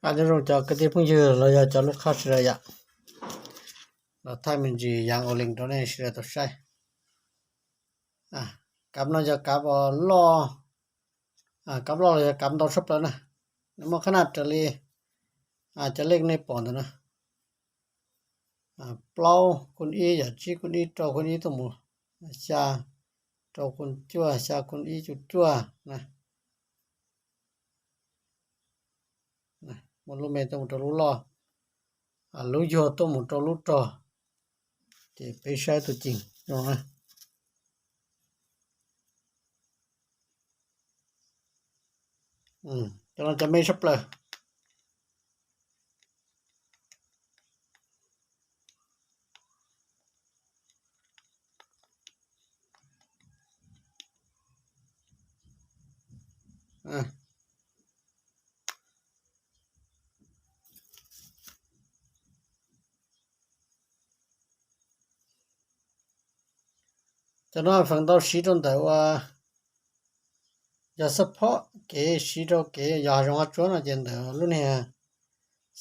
Nqa nyob zoo cov kwv tij phooj ywg los yog cov lub qhab sawv daws yom, los thaij me ntsis yaav ua lees rau nej sawv daws tau saib. Kav no yog kav loj, kav loj los yog kav ntau tshaj plaws na. Nws muaj qhab naj raws li cov lej nej pom ntawm no: plaub kun ib, yog tsib kun ib, rau kun ib tuaj mus, xya rau kun cuaj, xya kun ib cuj cuaj na. Muaj lub me tuaj mus rau lub loj, lub yuag tuaj mus rau lub rog, ces peb saib tus ceem zoo na. Cov no cov me tshaj plaws. Cov no feem ntau siv rau ntawm ua yog xab phob, kev siv rau kev yog hav zoov hav tsuag no ces ntawm lub niag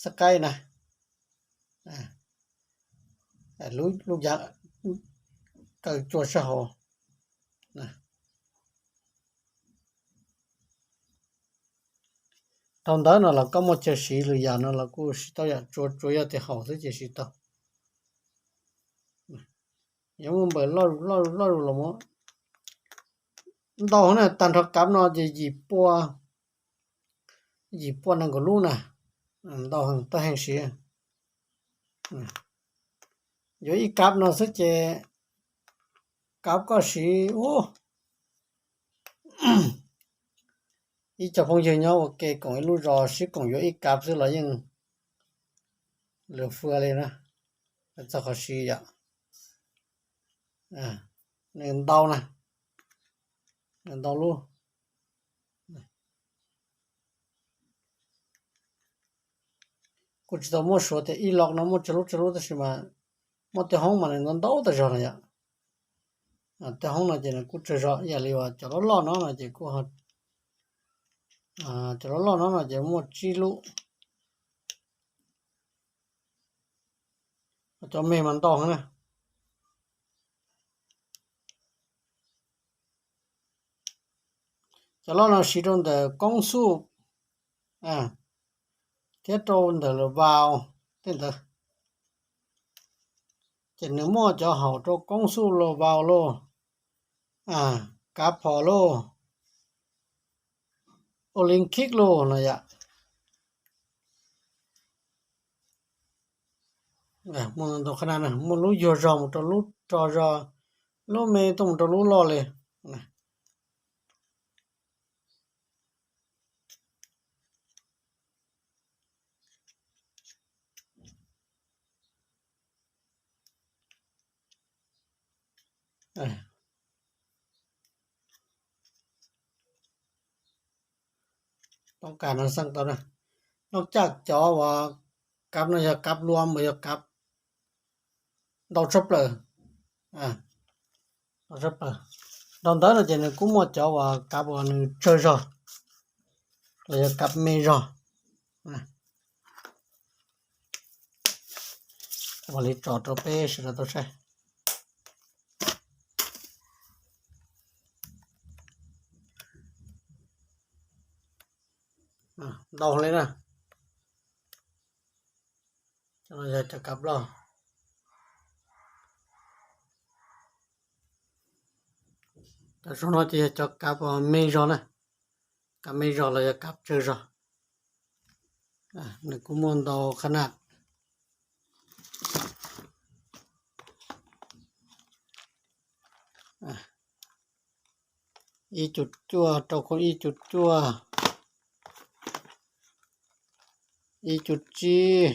xab qaib na, lub yaav kaw tsua sab hauv. Thaum ntawd no los koj muaj chaw siv lwm yam no los kuj siv tau yam tsuav tsuav yog tias haum xwb ces siv tau. Yuav muaj npawm loj loj loj los mus ntau na, tag nrho kav no ces yim pua, yim pua nees nkaum lub na, ntau heev, tab heev siv. Yuav ib kav no xwb ces kav koj siv ub. Ib co phooj ywg nyob ua ke koom ib lub zos sib koom yuav ib kav xwb los yeej lwm fwj li na, txog qhov siv yom. Nws ntau na, nws ntau lub. Kuj tsis tau muaj suav tias ib loj no muaj tsawg lub tsawg lub tab sis mas muaj tej hoob mas nws ntau ntau tas zog no yom. Tej hoob no ces nws kuj tsawg zog ib yam li uas cov loj loj no no ces kuj, cov loj loj no no ces muaj tsib lub. Cov me mas ntau heev na. Cov loj no siv rau ntawm koob xuj thiab rau ntawm lawm vau tej ntawd. Ces nws muaj cov haum rau koob xuj los vau lauj, kav phom lauj, ua li khib lauj no yom. Muaj ntau qhab na, muaj lub yuag zog mus rau lub rog zog, lub me tuaj mus rau lub loj li. Toob kas no xeej tau na. Noj caj cov uas kav no yog kav luam uas yog kav ntau tshaj plaws. Ntau tshaj plaws. Rau ntawd no ces nws kuj muaj cov uas kav uas nws tsawg zog los yog kav me zog. Ua li tso rau peb sawv daws tau saib. Ntau li na. Cov no yog cov kav loj. Cov zoo no ces yog cov kav me zog na. Kav me zog los yog kav tsawg zog. Nws kuj muaj ntau qhab naj. Ib cuj cuaj, rau koob ib cuj cuaj, ib cuj tsib,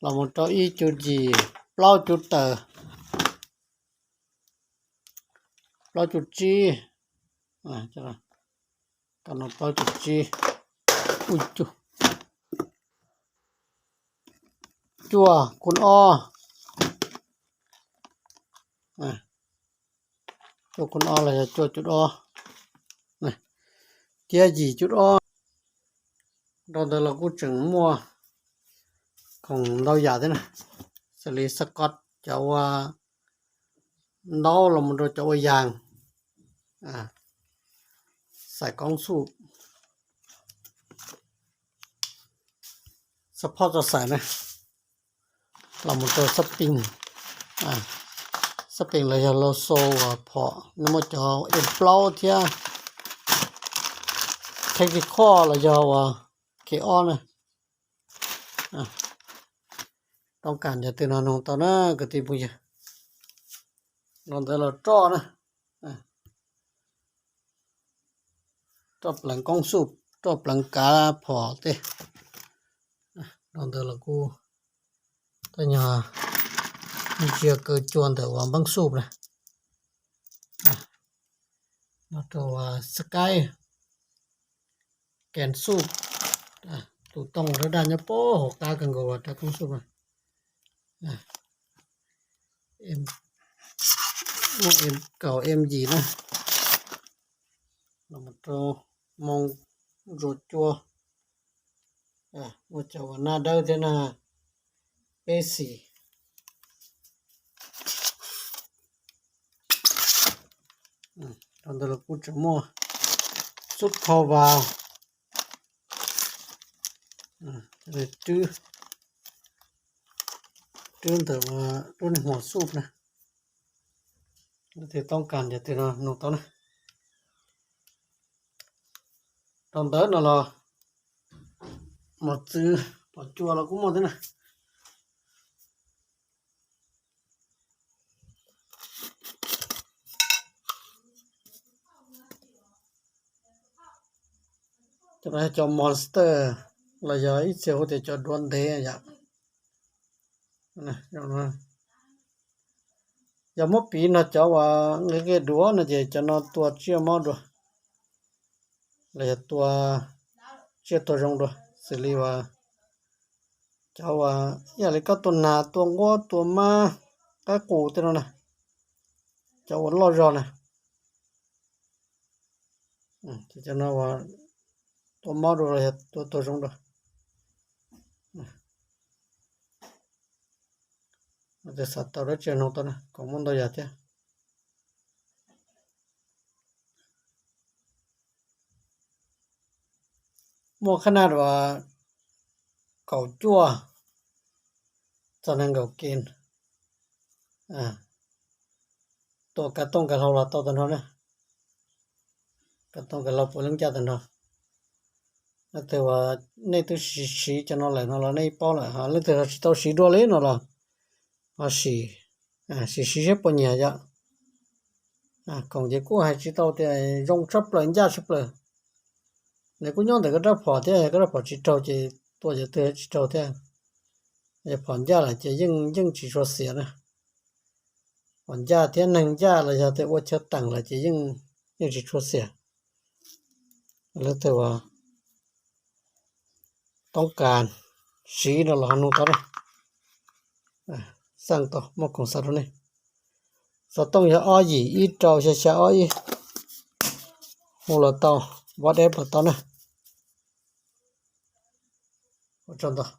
los mus rau ib cuj yim, plaub cuj tawm, plaub cuj tsib, plaub cuj tsib, cuaj koob ob, cuaj koob ob los yog cuaj cuj ob, thiab yim cuj ob. Rau ntawd los kuj tseem muaj khoom ntau yam thiab na, xws li xab kos cov ua ntaub los mus rau cov ua yas, xais koob xuj, xab phoj txoj xais na, los mus rau xab pees, xab pees los yog lau xau uas phom, nws muaj cov em plaub thiab, thej kis khoj los yog uas kis ob na. Toob kas cov twg no nug tau na kwv tij phooj ywg. Rau ntawd los roj na, roj pleev koob xuj, roj pleev kav phom tej. Rau ntawd los kuj tej nyuag ntsia kaw cua ntawm uas npeeb xuj na. No rau uas xab kaib, kees xuj, tus tooj daj daj nyob puag hauv qab kawg nkaus uas rab koob xuj na. Muaj em kaum em yim na, los rau moo zuas cua, muaj cov uas naj dawb thiab na, peb xis. Rau ntawd los kuj tseem muaj xub khau vas, rwb, rwb ntawm lub niag hmuam xuj na. Leej twg toob kas cov twg no nug tau na. Rau ntawd no los mos txwv pom cua los kuj muaj thiab na. Cov no yog cov monster los yog ib txhia hu tias cov duav ntev yom. Yog muab piv no cov uas nqi nqi duav no ces cov no tua tsiaj mob dua, los yog tua tsiaj tuag zoo dua, xws li uas cov uas ib yam li koj tua nas, tua nquab, tua mab, qaib qus tej no na, cov uas loj zog na. Cov no uas tua mob dua los yog tua tuag zoo dua. Xav tau dab tsi nug tau na, kom muaj ntau yam thiab. Muaj khab naj uas kaum cuaj txog nees nkaum kis, tua kav tooj kav hlau los tau tag nrho na. Kav tooj kav hlau puav leej ncaj tag nrho. Leej twg uas nej twb siv siv cov no lawm no los nej paub lawm, ho leej twg ho tsis tau siv dua li no los ho sim, sim siv seb puas nyiam yom. Khoom ces kuj hais tsis tau tias zoo tshaj plaws ncaj tshaj plaws. Nws kuj nyob ntawm koj rab phom thiab, yog koj rab phom tsis raug ces tua cov twg tsis raug thiab. Yog phom ncaj lawm ces yeej yeej tsis tshua xiam na. Phom ncaj thiab neeg ncaj los yog tias ua chaw teem lawm ces yeej yeej tsis tshua xiam. Leej twg uas toob kas siv no los ho nug tau na. Xaj tau muaj khoom xa rau nej. Xov tooj yog ob yim ib rau xya xya ob ib. Hu los tau, WhatsApp los tau na. Ua tsaug ntau.